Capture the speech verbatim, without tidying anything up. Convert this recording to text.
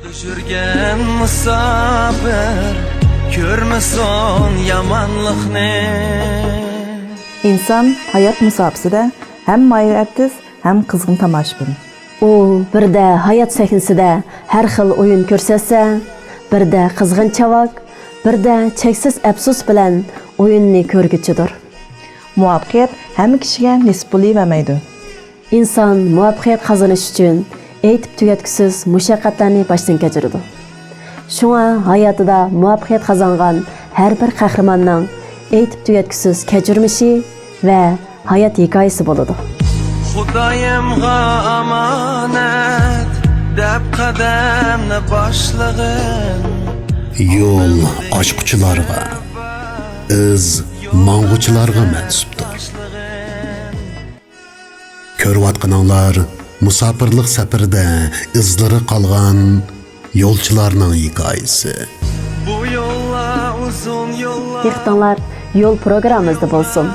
يۈرگەن مۇساپىر كۆرمىسۇن يامانلىقنى. ئىنسان ھايات مۇساپىسىدە ھەم ماھىرەتسىز، ھەم قىزغىن تاماشىبىن. ئۇ بىردە ھايات سەھنىسىدە ھەر خىل ئويۇن كۆرسەتسە، بىردە قىزغىن چاۋاك، بىردە چەكسىز ئەپسۇس بىلەن ئويۇننى كۆرگۈچىدۇر. مۇۋەپپەقىيەت ھەممە كىشىگە نېسىپ بولۇۋەرمەيدۇ. ئىنسان مۇۋەپپەقىيەت قازىنىش ئۈچۈن ئېيتىپ تۈگەتكۈسىز مۇشەققەتلەرنى باشتىن كەچۈرىدۇ. شۇڭا ھاياتىدا مۇۋەپپەقىيەت قازانغان ھەر بىر قەھرىماننىڭ ئېيتىپ تۈگەتكۈسىز كەچۈرمىشى ۋە ھايات ھېكايىسى بولىدۇ. خۇدايىمغا ئامانەت دەپ قەدەمنى باشلىغىن. يول ئاچقۇچىلارغا، ئىز ماڭغۇچىلارغا مەنسۇپتۇر. كۆرۈۋاتقىنىڭلار مۇساپىرلىق سەپىرىدە ئىزلىرى قالغان يولچىلارنىڭ ھېكايىسى. بۇ يوللار ئۇزۇن يوللار. دىققىتىڭلار يول پروگراممىمىزدا بولسۇن.